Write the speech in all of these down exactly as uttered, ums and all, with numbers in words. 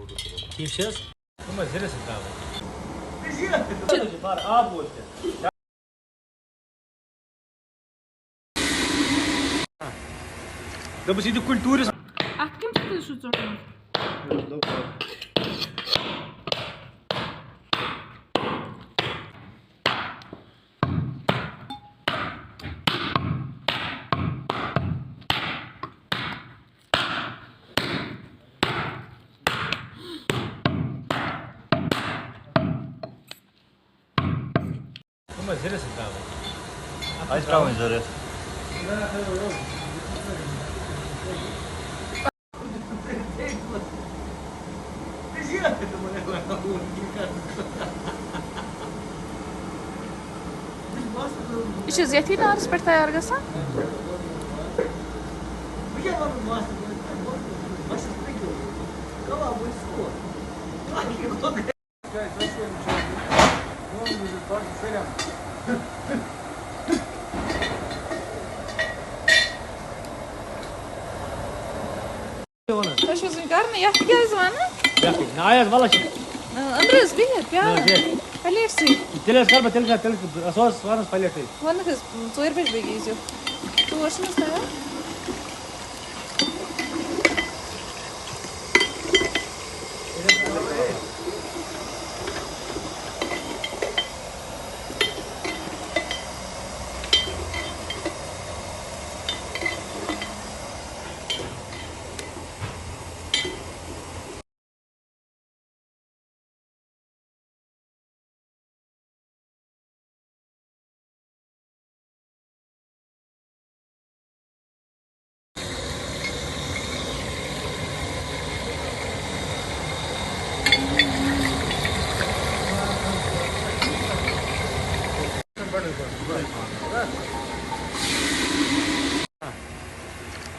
ٹھیٖک چھِ حظ؟ یِم ٲسۍ زِرِس سۭتۍ ترٛاوٕنۍ۔ بار آب ووت تہِ۔ دوٚپُس، یہِ دِ کُنہِ ٹوٗرِس۔ اَتھ کَمہِ سۭتۍ حظ چھُ ژوٚٹمُت؟ یِم ٲسۍ زِرِس سۭتۍ ترٛاوٕنۍ۔ اَتھ اَسہِ ترٛاوٕنۍ زِرِس۔ یہِ چھِ حظ یَتھی نارَس پٮ۪ٹھ تیار گژھان؟ تۄہہِ چھُو حظ وٕنہِ کَرنٕے؟ یَتھ کیٛازِ وَنان؟ یَتھ نہ آیَس وَلہٕ چھِ۔ نہ، أنٛدرٕ حظ بِہِتھ، پیٛاران۔ نہ، بیٚہہ۔ پَلیٹ سۭتۍ۔ تیٚلہِ حظ کَرٕ بہٕ، تیٚلہِ کَرٕ، تیٚلہِ کَرٕ، سُہ حظ وَنَس پَلیٹٕے۔ وَنَکھ حظ، ژورِ بَجہِ بٲگۍ ییٖزیو۔ تور چھِنہٕ حظ تَیار؟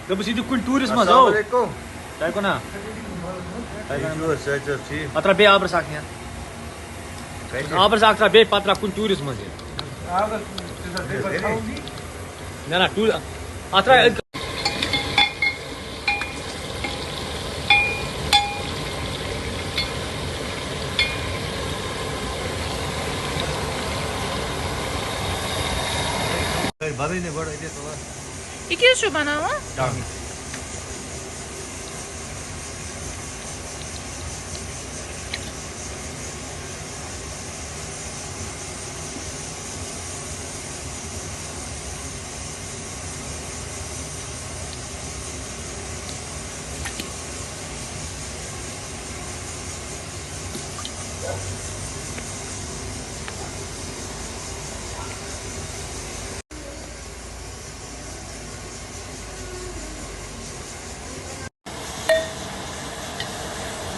دوٚپُس، یہِ دِ کُنہِ ٹوٗرِس منٛز، السلام او۔ علیکم۔ تۄہہِ کُن ہا؟ ٹھیٖک چھِو حظ؟ صحت چھِ حظ ٹھیٖک؟ پتہٕ ترٛاو بیٚیہِ آبرٕ سا کینٛہہ۔ کَتہِ؟ آبرٕ سا اَکھ ترٛاو بیٚیہِ، پتہٕ ترٛاو کُنہِ ٹوٗرِس منٛز یہِ۔ نہ، نہ، ٹوٗر-، اَتھ ترٛاو أتھۍ۔ بَرٕے نہٕ گۄڈٕ أتی تُلان۔ یہِ کیٛاہ حظ چھُو بَناوان؟ ٹنٛگ۔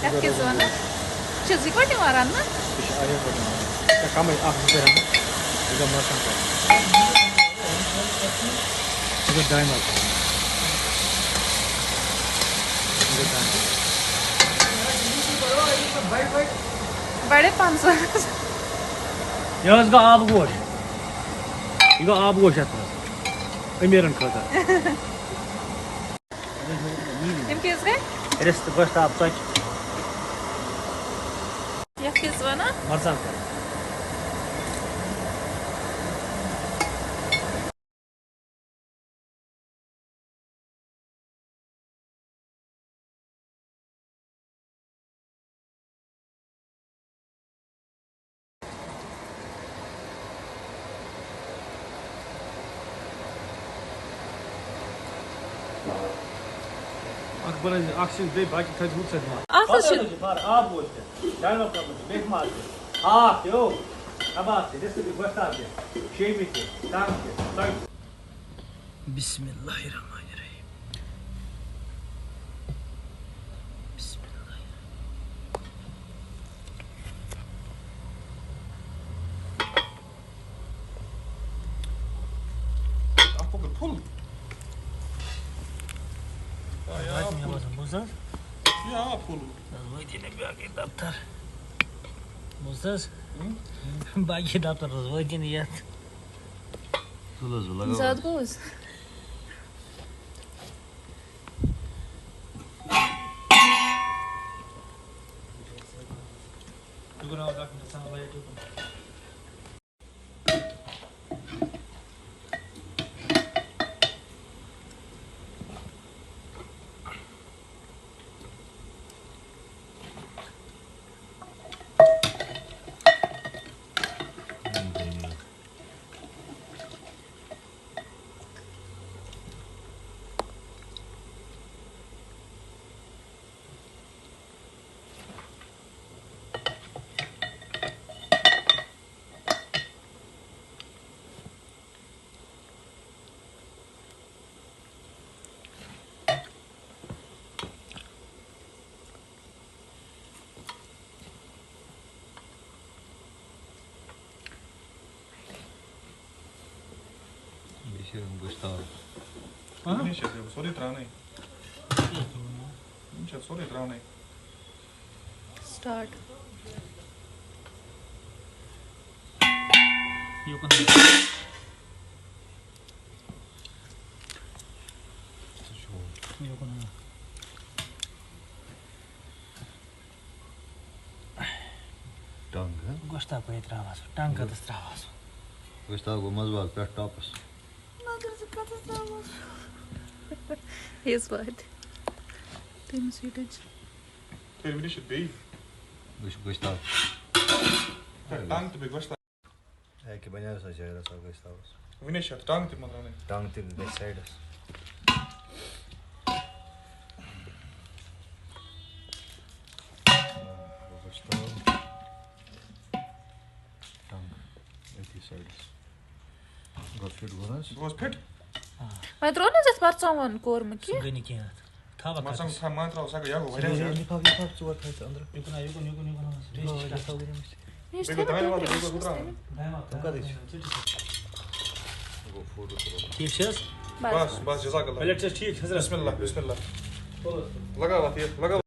یَتھ کیٛاہ چھِ وَنان؟ چھِ زٕ پٲٹھۍ یِوان رَننہٕ؟ یہِ چھِ اَکھ پٲٹھۍ یِوان۔ یہِ چھِ کَمٕے، اَکھ زٕ پٲٹھۍ رَنان۔ یہِ گوٚو مَرژٕوانٛگَن۔ یہِ گوٚو دانہِ وَل۔ یہِ گوٚو دانہِ وَل۔ بَڑے پَنٛژاہ۔ یہِ حظ گوٚو آبہٕ گوش۔ یہِ گوٚو آبہٕ گوش یَتھ منٛز۔ أمیٖرَن خٲطرٕ۔ یِم کیٛاہ حظ گٔے؟ رِستہٕ گۄشتاب ژۄچہِ۔ یَتھ کیٛاہ حظ وَنان؟ مَرژٕوانٛگَن۔ اکھ بنٲوزِ، اکھ چھِ بیٚیہِ باقی تھٲیزِ ہُتھ سۭتۍ مَل۔ اَتھ حظ چھِ بَتہٕ حظ چھِ بَر آب ووت تہِ، دانہِ وَل ترٛاومُت تہِ، بیٚیہِ ماز تہِ، ہاکھ تہِ، او، کباب تہِ، رِستہٕ تہِ، گۄشتاب تہِ، شیٚیہِ مِٹھِ تہِ، ٹنٛگ تہِ، ژۄچہِ تہِ۔ بسم اللہ الرحمن الرحیم۔ بسم اللہ الرحمن الرحیم۔ اَتھ پوٚکُن پھُل۔ آ، یہِ آو پھُل۔ بوٗز حظ؟ یہِ آو پھُل۔ حظ وٲتی نہٕ بیٛاکھ یہِ دفتر۔ بوٗز حظ؟ ہُم؟ باقی دفتر حظ وٲتی نہٕ یَتھ۔ تُل حظ، وۄنۍ لگاو زیادٕ حظ۔ گوٚو حظ؟ بیٚیہِ چھِ گۄشتاب۔ ہاں؟ یہِ چھِ سورُے ترٛاونَے۔ یہِ چھِ سورُے ترٛاونَے۔ Start. یوکُن۔ یوکُن۔ ٹنٛگ، ہہ؟ گۄشتاب کَتہِ ترٛاوہا سُہ؟ ٹنٛگ کَتَس ترٛاوہا سُہ؟ گۄشتاب گوٚو منٛزباگ پٮ۪ٹھ ٹاپَس۔ مگر سُہ کَتَس ترٛاوہا سُہ؟ یِژھ واتہِ تٔمِس ییٚتٮ۪ن چھِ۔ تیٚلہِ ؤنِو چھِ بیٚیہِ۔ وٕچھ گۄشتاب۔ ٹنٛگ تہٕ بیٚیہِ گۄشتاب۔ اَکہِ بَنیو سا جایہِ رَژھا گۄشتابَس۔ وٕنہِ چھِ اَتھ ٹنٛگ تہِ مَتراونٕے۔ ٹنٛگ تہِ گژھِ سایڈَس۔ گۄشتاب۔ ٹنٛگ أتی سایڈَس۔ گۄڈٕ فِٹ گوٚو نہ حظ؟ گوٚو حظ فِٹ؟ وۄنۍ ترٛوو نہٕ حظ اَتھ مَرژٕوانٛگَن کورمہٕ سُہ کینٛہہ؟ گٔے نہٕ کینٛہہ اَتھ۔ تھاو اَتھ مَرژٕوانٛگَن کَتَس۔ تھاو، ما ترٛاو، سۄ گٔے، یہِ گوٚو واریاہ زیادٕ۔ لِفاف، لِفاف ژور تھاو ژٕ أنٛدرٕ۔ یُکُن آ، یُکُن، یُکُن، یُکُن آ، ٹیسٹ کَر۔ یہِ چھِ بیٚیہِ گوٚو دانہِ وَل، بیٚیہِ گوٚو ہُتران۔ دانہِ وَل، تِم کَتہِ چھِ؟ ژٕ تہِ چھِ۔ گوٚو فوٹو تُلُن۔ ٹھیٖک چھِ حظ؟ بَس۔ بَس، بَس، جزاک اللہ۔ پَلیٹ چھِ حظ ٹھیٖک، حضرت؟ بسم اللہ، بسم اللہ۔ لگاو اَتھ یہِ، لگاو۔